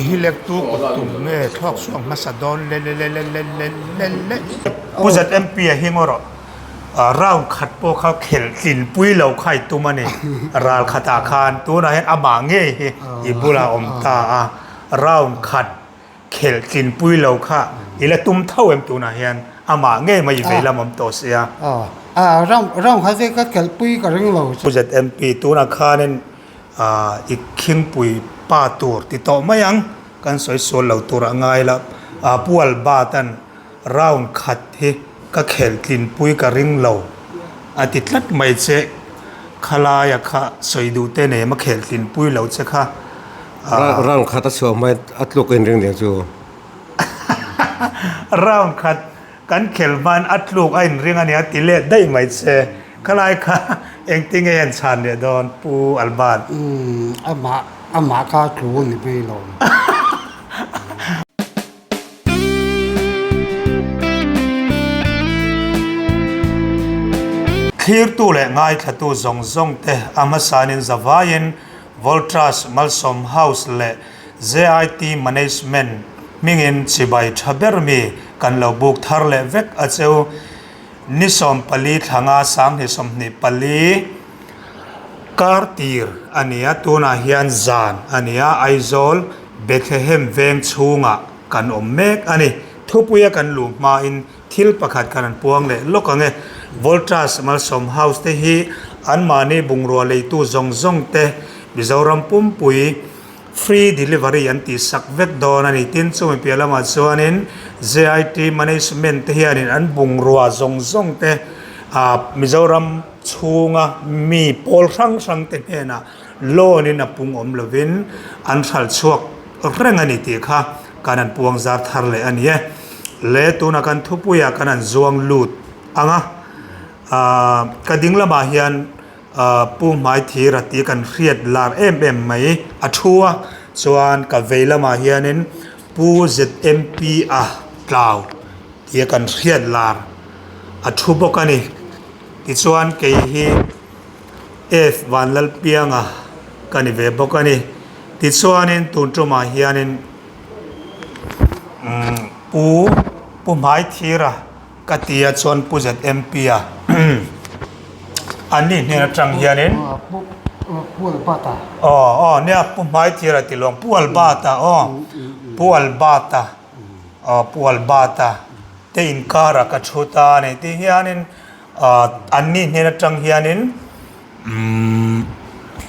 hi lek tu kut tum nge thlawk chhuak hmasa dawn le le le le le le le le. Pu ZMP a hi ngaw rawh round khat pawh kha khelh tlin pui lo kha i tum a ni ral khatah khan tunah hian amah ngei hi i bulah a awm ta a round khat Khelh tlinpui lo kha i la tum tho em tunah hian amah ngei mai i vei lam awm tawh sia. Aw ram ram kha chu ka khelhpui ka ring lo. Pu ZMP tunah khanin i khingpui pa tur ti tawh mai ang kan sawi sual lo tur a ngai la Pu Albert-a'n round khat hi ka khelh tlinpui ka ring lo a ti tlat mai che khalaia kha sawi duh te nei em a khelh tlinpui lo che kha. Round khat a chhuah hmai a tluk in ring ding chu. Round khat kan khel hman a tluk a in ring a nia ti leh daih mai che. Khalai kha engtin nge an chhan leh dawn Pu Albert? Umm amah amah kha a tlu a ni mai lo. Thlirtu leh ngaithlatu zawng zawng te a hmasanin zavaiin Voltrust Malsawm House leh JIT Management hmingin chibai tha ber mi kan lo buk thar leh vek a cheu. Ni 14 thlanga 2024 kar tir a ni a, tunah hian zan a ni a, Aizawl Bethlehem veng chhungah kan awm mek a ni. Thupuia kan luh hmain thil pakhat kan han puang leh lawk ang e. Voltrust Malsawm House te hi anmahni bungrua leitu zawng zawng te Mizoram pumpui free delivery an tihsak vek dawn a ni. Tin, chumi piah lamah chuanin JIT Management te hianin an bungrua zawng zawng te Mizoram chhunga mi pawl hrang hrang te hnenah loan in a pung awm lovin an hral chhuak reng a ni tih kha kan han puang zar thar leh a ni e. Le tuna kan thupuiah kan han zuang lut ang a, aah ka ding lamah hian aah Pu Hmaithira tih kan hriat lar em em mai a thu a, chuan ka vei lamah hianin Pu ZMP a tlau tih kan hriat lar a thu bawk a ni. Tichuan kei hi. F Vanlalpianga ka ni ve bawk a ni. Tichuanin tun tumah hianin Pu Pu Hmaithira ka ti a chuan Pu ZMP a an ni hnen atang hianin Pu Albert-a aw aw nia Pu Hmaithira ti lawng Pu Albert-a aw Pu Albert-a aw Pu Albert-a te inkara ka thu ta a ni. Ti hianin An ni hnen atang hianin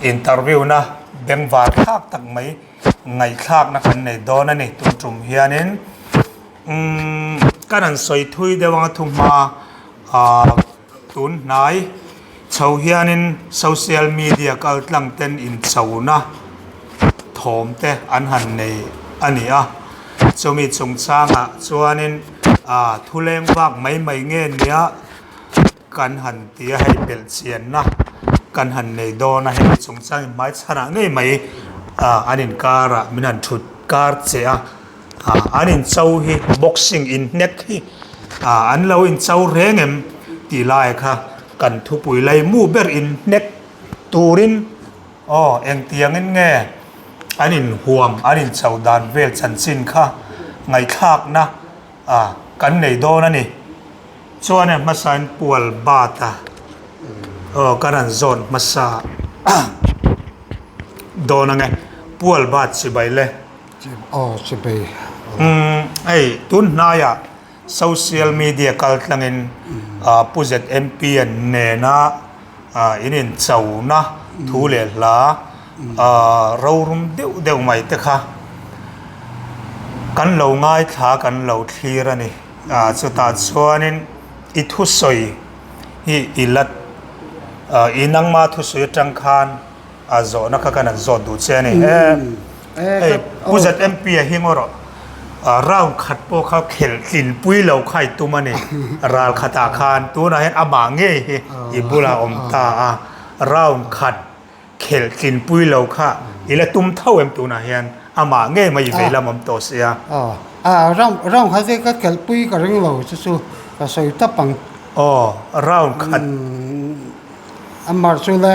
interview na bengvar thlak tak mai ngaihthlakna kan nei dawn a ni tun tum hianin kan han sawi thui deuh anga thuhma tun hnai chho hianin social media kal tlang ten inchona thawm te an han nei a ni a chumi chungchangah chuanin. A thuleng vak mai mai nge nia kan han ti a, hei belh chianna kan han nei dawn a, hemi chungchang in hmaichhanah ngei mai an inkarah min han thut kar che a, an incho hi boxing inhnek hi an lo incho reng em tih lai kha kan thupui laimu ber inhnek turin aw engtiangin nge an inhuam an incho dan vel chanchin kha ngaihthlakna a kan nei dawn a ni. Chuan a hmasain Pual Bat a aw kan han zawn hmasa dawn ang e. Pual Bat chibai le. Aw chibai. Umm hei tun hnaiah social media kal tlangin Pu ZMP an nena in inchona thu leh hla rorum deuh deuh mai te kha kan lo ngaithla kan lo thlir a ni. Chutah chuanin i thusawi hi i la i nangma thusawi atang khan a zawhna kha kan han zawt duh che a ni. Hei Pu ZMP a hi ngaw rawh round khat pawh kha khelh tlinpui lo kha i tum a ni. Ral khatah khan tunah hian amah ngei hi i bulah a awm ta a, round khat khelh tlinpui lo kha i la tum tho em tunah hian amah ngei mai i vei lam awm tawh sia. Round round kha chu ka khelhpui ka ring lo chu chu ka sawi tap ang. Aw round khat. Amah chu le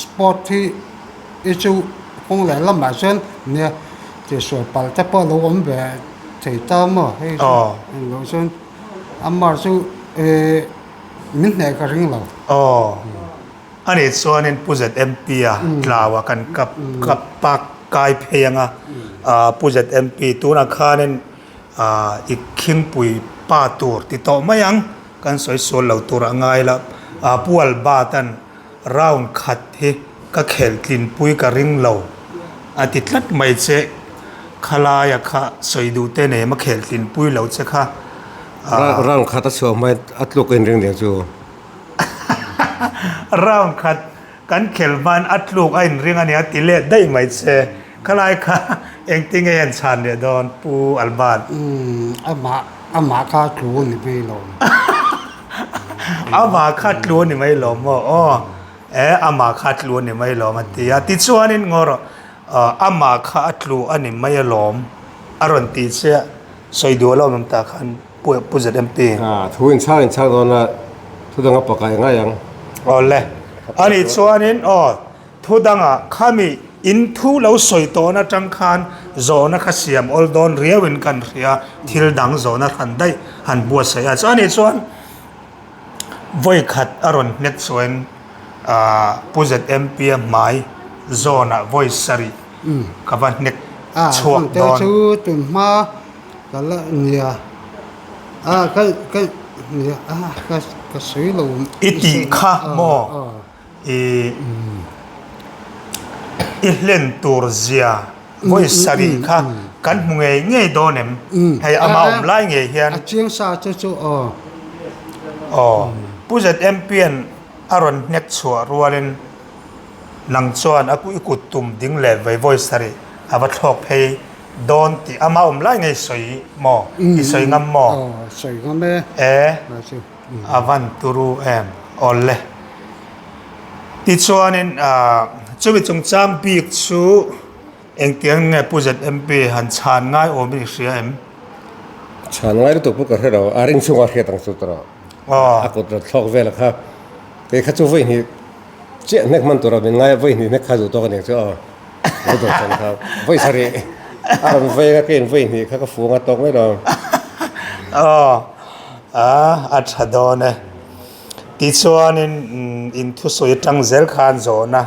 sport hi i chu kawng leh lamah chuan nia. Tihsual palh te pawh a lo awm ve thei ta maw hei chu eng loh chuan amah chu eh min hneh ka ring lo. Aw ani chuanin Pu ZMP a tlau a kan kap kap pak kai phei anga Pu ZMP tunah khanin i khingpui pa tur ti tawh mai ang kan sawi sual lo tur a ngai la Pu Albert-a'n Round khat hi ka khelh tlinpui ka ring lo a ti tlat mai che. Khalaia kha sawi duh te nei ma khelh tlinpui lo che kha. Round khat a chhuah hmai a tluk in ring ding chu. Round khat kan khelh hman a tluk a in ring a nia ti leh daih mai che. Khalai kha engtinge an chhan leh dawn Pu Albert? Umm amah amah kha tlu a ni mai lo. Amah kha tlu a ni mai lo maw? Aw, e, amah kha tlu a ni mai lawm a ti a. Tichuanin ngaw rawh, amah kha a tlu a ni mai alawm a rawn ti chiah. Sawi duh alawm awm ta khan Pu Pu ZMP. A, thu inchhak inchhak dawn a, thu danga pakai ngai ang. Aw le, ani chuanin aw. Thu dangah khami in thu lo sawi tawn atang khan zawhna kha siam awl dawn riauin kan hria, thil dang zawhna hran daih han buatsaih a. Chuan nih chuan vawi khat a rawn hnek chuan Pu ZMP a hmai zawnah vawi sarih ka va hnek chhuak dawn. A chu tun hma ka la nia a ka ka nia a ka sawi lo. I tih kha maw? I i hlen tur zia vawi sarih kha kan hmu ngei ngei dawn em? Hei ama awm lai ngei hian. A chiang sa che chu aw. Aw. Pu ZMP-a'n a rawn hnek chhuah rualin nang chuan a i kut tum ding leh vei vawi sarih a va thlawk phei dawn tih ama awm lai ngei sawi maw? I sawi ngam maw? Aw, sawi ngam e. E. A van turu em? Awle. Tichuanin chumi chungchang bik chu engtiang nge Pu ZMP han chhan ngai awm i hria em? Chhan ngai lutuk pawh ka hre lo, a ring chhungah hriat ang chu tawh. A kut rawn thlawk vel kha, kei kha chu vawi hnih chiah hnek hman tura min ngai a, vawi hnih hnek kha duh tawk a ni ang chu aw. Ka dawr chan kha vawi sarih a rawn veng a, keiin vawi hnih kha ka fung a tawk mai lo. Aw. A, a tha dawn e. Tichuanin in thusawi atang zel khan zawhna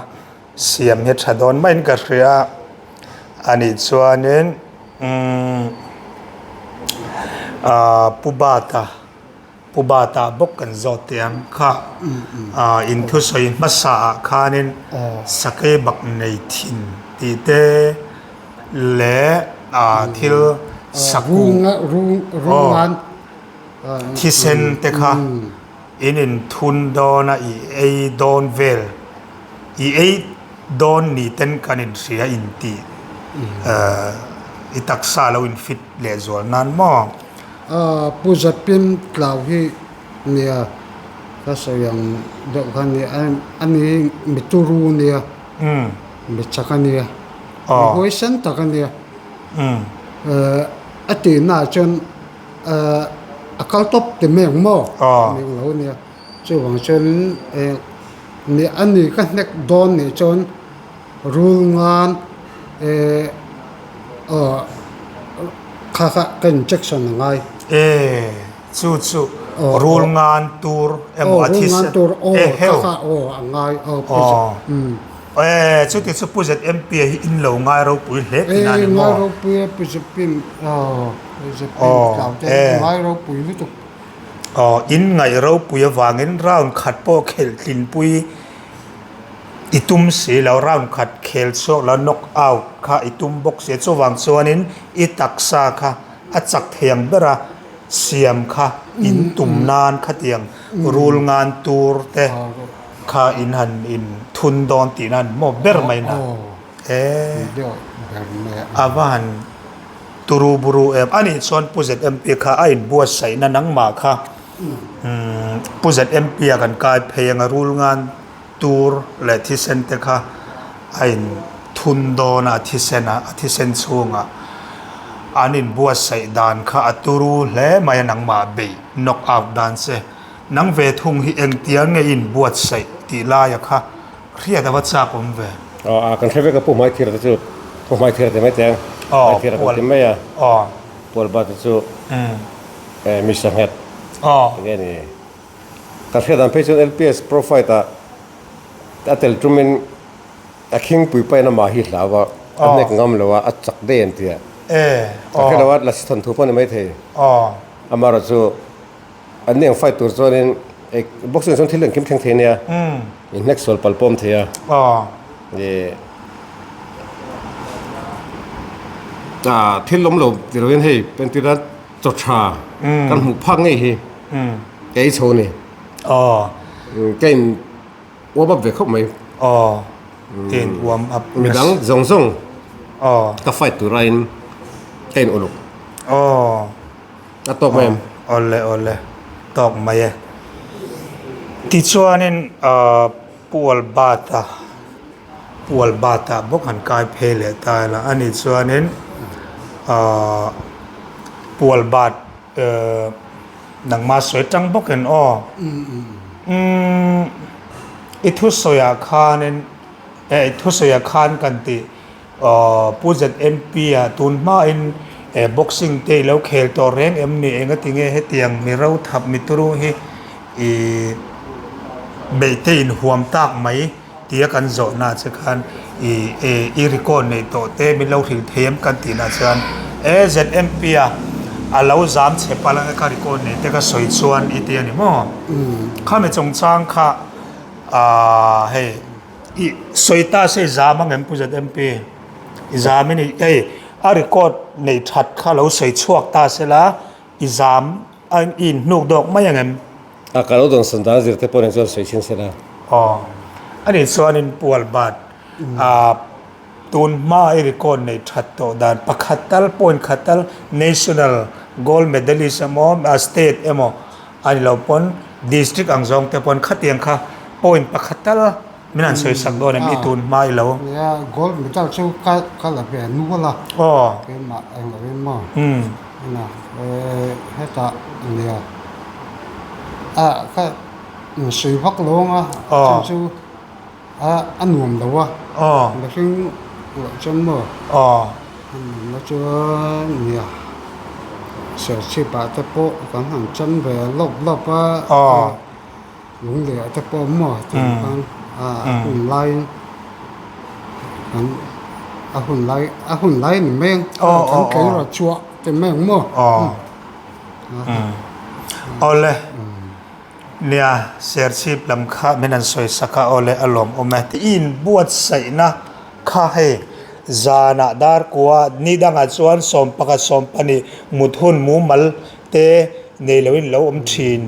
siam hi tha dawn maiin ka hria a nih chuanin umm ah Pu Bata, Pu Bata bawk kan zawt teh ang kha ah in thusawi hmasa ah khanin sakei bak nei thin tih te leh ah thil sakuh aw. Thisen te kha in inthun dawn a, i ei dawn vel, i ei dawn ni ten kan inhria intih i taksa lo infit leh zual nan maw? Pu Zapim Tlau hi nia ka sawi ang deuh kha nia, a ni mi turu nia, mi chak a nia, mi huaisen tak a nia. A tihnaah chuan a kal tawp ti mai ang maw? Mai ang lo a nia. Chuvang chuanin nih a ni ka hnek dawn nih chuan rul ngan kha kha ka injection a ngai. E chu chu rul ngan tur emaw a thisen e heu. Kha kha aw a ngai aw. E chuti chu Pu ZMP hi in lo ngai ropui hle tih na ni maw? E ngai ropui e Pu ZPim aw. Aw, in ngaih ropui avangin round khat pawh khelh tlinpui i tum si lo, round khat khel chhuak lo, knock out kha i tum bawk si a, chuvang chuanin i taksa kha a chak thei ang bera siam kha in tum nan khatiang rul ngan tur te kha in han in thun dawn tihna an hmawp ber mai na. E, a va han. Turu buru em a nih chuan Pu ZMP kha a inbuatsaihna nangmah kha Pu ZMP a kan kai phei anga rul ngan tur leh thisen te kha a in thun dawn a thisen a a thisen chhungah an inbuatsaih dan kha a turu hle mai a nangmah beih knock out dan che nang ve thung hi engtiang nge i inbuatsaih tih laia kha Hriat a va chak awm ve. Aw a kan hre vek a pu hmai thir te chu pu hmai thir te mai teng. Aithira kan ti mai a. Pual bat te chu mi sanghet enge ni. Ka hriat dan phei chuan LPS Pro Fight ah a tel tumin a khingpui pain amah hi hlau a, a hnek ngam lo a, a chak daih an ti a. Ka hre lo a, lasi thawnthu pawh a ni maithei. Amaherawhchu chu An ni ang fight tur chuanin boxing chuan thil engkim thleng thei ania in hnek sual pal pawm thei a ih thil awm lo ti loin hei entirna chaw tha kan hmuh phak ngei hi ka ei chho a ni ka in uam up ve khawp mai midang zawng zawng ka fight tur aiin ka in uluk. A tawk mai em? Awle awle, tawk mai e. Tichuanin Pu Albert-a, Pu Albert-a bawk han kai phei leh ta ila. Ani chuanin Pu Albert nangmah sawi tang bawkin aw. Umm i thusawiah khanin, i thusawiah khan kan tih. Pu ZMP a tun hmain boxing te i lo khel tawh reng em ni? Engati nge hetiang mi ro thap mi turu hi i beih te in huam tak mai tia kan zawhna che khan i i record neih tawh te min lo hrilh thei em kan tihna chuan e ZMP a a lo zam chhe palh ang e ka record neih te ka sawi chuan i ti a ni maw? Khami chungchang kha hei. I sawi ta se i zam ang em Pu ZMP? I zam in i hei a record nei that kha lo sawi chhuak ta se la i zam a i in hnuk dawk mai ang em? A ka lo dawn san dan zir te pawh nen chuan sawi chhin se la. Aw ani chuanin Pu Albert a tun hma i record nei that tawh dan pakhat tal point khat tal national gold medalist emaw state emaw A ni lo pawn district ang zawng te pawn khatiang kha point pakhat tal min han sawi sak dawn em i tun hma i lo. Nia gold medal chu ka ka la ve nual a. Aw. Keimah eng lo in maw. Ina hetah nia a ka insawi vak lo ang a chhan chu. A a nuam lo a. Aw. Mihring loh chuan maw? Aw. A nuam lo chuan nia Serchhip ah te pawh kan han chan ve lawp lawp a. Aw. Lunglei ah te pawh maw tih khan a hun laiin kan a hun lai a hun lai ni mai ang. Aw aw aw. Kan tleirawl chhuah ti mai ang maw? Aw. Awle. Nia, Serchhip lam kha min han sawi sak a, awle a lawmawm e. I inbuatsaihna kha hei zanah dar kua ni dangah chuan 11 12 mut hun mumal te nei loin lo awm thin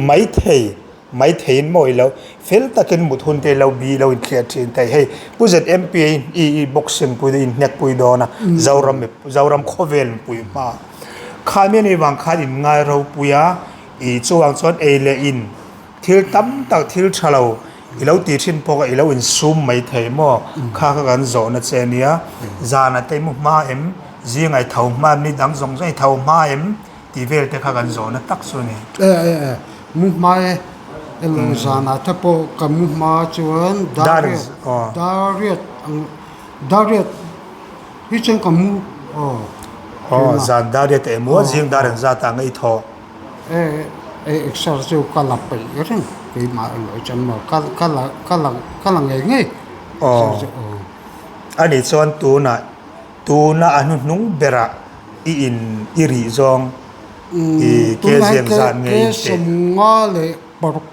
mai thei, mai theiin maw ilo fel takin mut hun te lo bi lo inthliah thin thei. Hei Pu ZMP i i boxing pui inhnek pui dawn a, Zoram Zoram khawvel mipui hma kha mi anih vang khan inngai ropui a. I chuvang chuan ei leh in thil tam tak thil tha lo i lo tih thin pawh kha i lo insum mai thei maw? Kha kha kan zawhna che a nia. Zan a te mu hma em? Zing a i tho hma em? Ni dang zawng zawng i tho hma em? Tih vel te kha kan zawhna tak chu a ni. E e e, mu hma e. Elo zanah te pawh ka mu hma chuan dar riat dar riat ang dar riat hi chuan ka mu aw. Aw zan dar riat emaw zing dar engzat ah nge i thawh? E exer chu ka la peih reng keimah erawh chuan maw ka ka la ka la ka la ngei ngei exer chu aw. Ani chuan tunah tuna a hnuhnung berah i in i rih zawng i ke ziang zan ngei in teh. Ke sawmnga leh paruk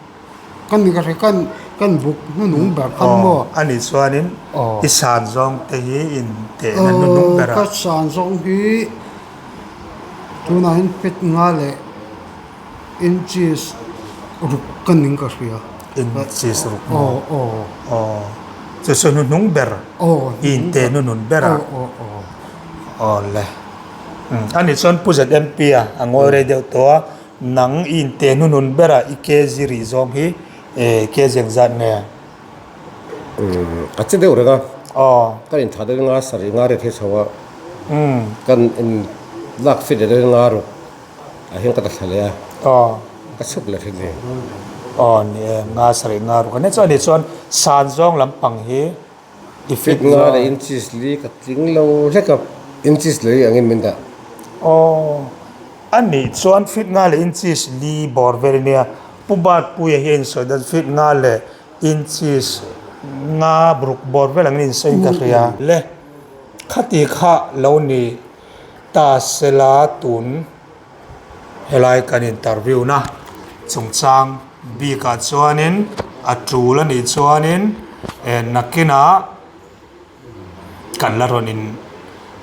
ka ni ka hre kan kan buk hnuhnung ber khan maw. Ani chuanin i san zawng te hi in tehna hnuhnung berah. Ka san zawng hi. Tunah hian pet nga leh inches ruk ka ning ka hria. Inches ruk maw? Aw aw. Aw chu chu hnuhnung ber. Aw I inte hnuhnun ber a. Aw aw aw. Aw le. Ani chuan Pu ZMP a a ngawi rei deuh tawh a, nang i inte hnuhnun ber a i kg rih zawng hi kg engzat nge? A che deuh reng a. Aw. Kan inthah deuh nga sarih nga riat hi chho a. Kan in lak fit leh deuh nga ruk ah hian ka ta thla leh a. Aw. Ka chhuk leh thin ni. Aw ni e, nga sarih nga ruk a nia chuan ani chuan san zawng lampang hi i fit nga leh inches li ka tling lo hlek a. Inches lei angin min dah. Aw, a nih chuan feet nga leh inches li bawr vel ania. Pu Batpuia hi a insawi dan feet nga leh inches nga ruk bawr vel angin a insawi ka hria. Le, khati kha lo ni ta sela tun helai kan interview na chungchang bikah chuanin a tul a nih chuanin nakinah Kan la rawn in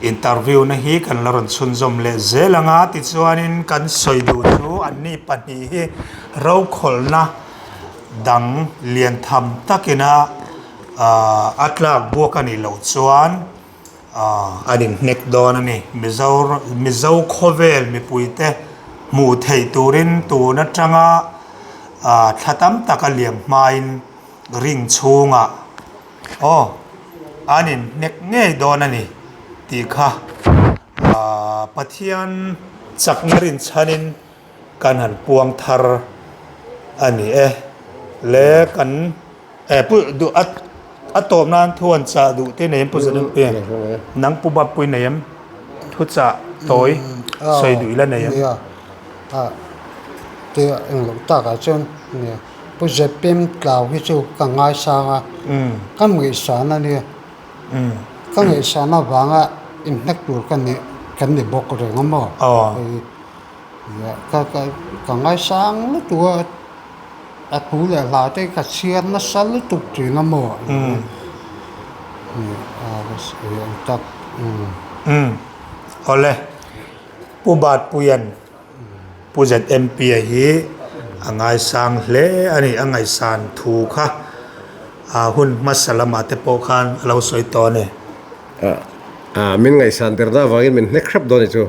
interview na hi kan la rawn chhunzawm leh zel ang a, tichuanin kan sawi duh chu anni pahnih hi rokhawlhna dang lian tham takina ahh a tlak buak a nih loh chuan ahh an inhnek dawn a ni. Mizo Mizo khawvel mipuite hmuh theih turin tun atanga ahh thla tam taka liam hmain ring chhungah Aw, an inhnek ngei dawn a ni tih kha Pathian chakna rinchhanin kan han puang thar a ni e. Le kan pu duh a a tawp nan thu an chah duh te nei em Pu Zanupi? Nang Pu Bapui nei em? Thu chah tawi sawi duh ila nei em? Nia, tia englo takah chuan nia. Pu Zepim Tlau hi chu ka ngaisang a, ka ngaihsan a nia. Ka ngaihsan avanga inhnek tur ka ni kan ni bawk reng a maw? Hei ka ka ngaisang lutuk a, a thu leh hla te ka chhiar nasa lutuk thin a maw? Tak. Awle, Pu Batpuia'n Pu ZMP-a hi a ngaisang hle a ni, a ngaihsan thu kha hun hmasa lamah te pawh khan a lo sawi tawh a ni. A, min ngaihsan der na avangin min hnek hrep dawn ni chu.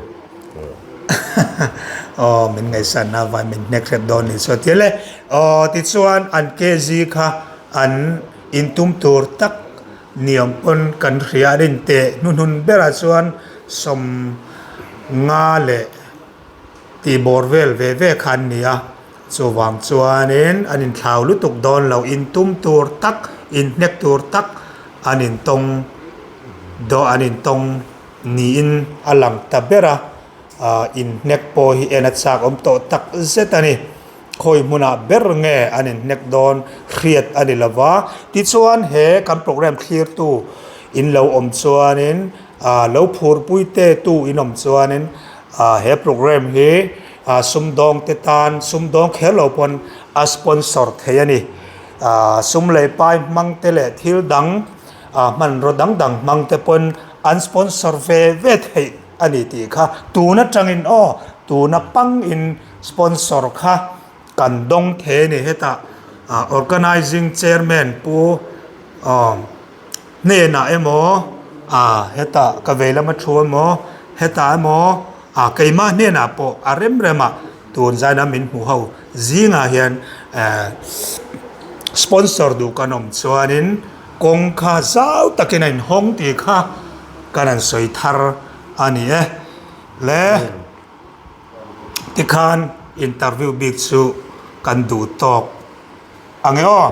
Aw, min ngaihsan na avangin min hnek hrep dawn ni chu a ti le. Aw, tichuan an KZ kha an intum tur tak niawm pawn kan hria a rin teh hnuhnun berah chuan 50 leh tih bawr vel ve ve kha an ni a, chuvang chuanin an inthlau lutuk dawn lo, intum tur tak, inhnek tur tak an intawng daw an intawng niin a lang ta ber a, ah inhnek pawh hi en a chak awm tawh tak zet a ni. Khawi hmunah ber nge an inhnek dawn hriat a ni lova, tichuan he kan program thlirtu in lo awm chuanin ah lo phurpui te tu in awm chuanin ah he program hi ah sumdawng te tan sumdawng kher lo pawn a sponsor thei a ni. Ah sum leh pai hmang te leh thil dang ah hmanraw dang dang hmang te pawn an sponsor ve ve theih a ni tih kha tun atangin aw tuna pangin Sponsor kha kan dawng thei a ni hetah Organizing Chairman Pu hnenah emaw hetah ka vei lama thu emaw hetah emaw keimah hnenah pawh a rem rem a tun zaina min hmu ho zingah hian sponsor duh kan awm chuanin kawng kha zau takin a inhawng tih kha kan han sawi thar a ni e le. Tikhan interview bik chu kan duh tawk ang e aw.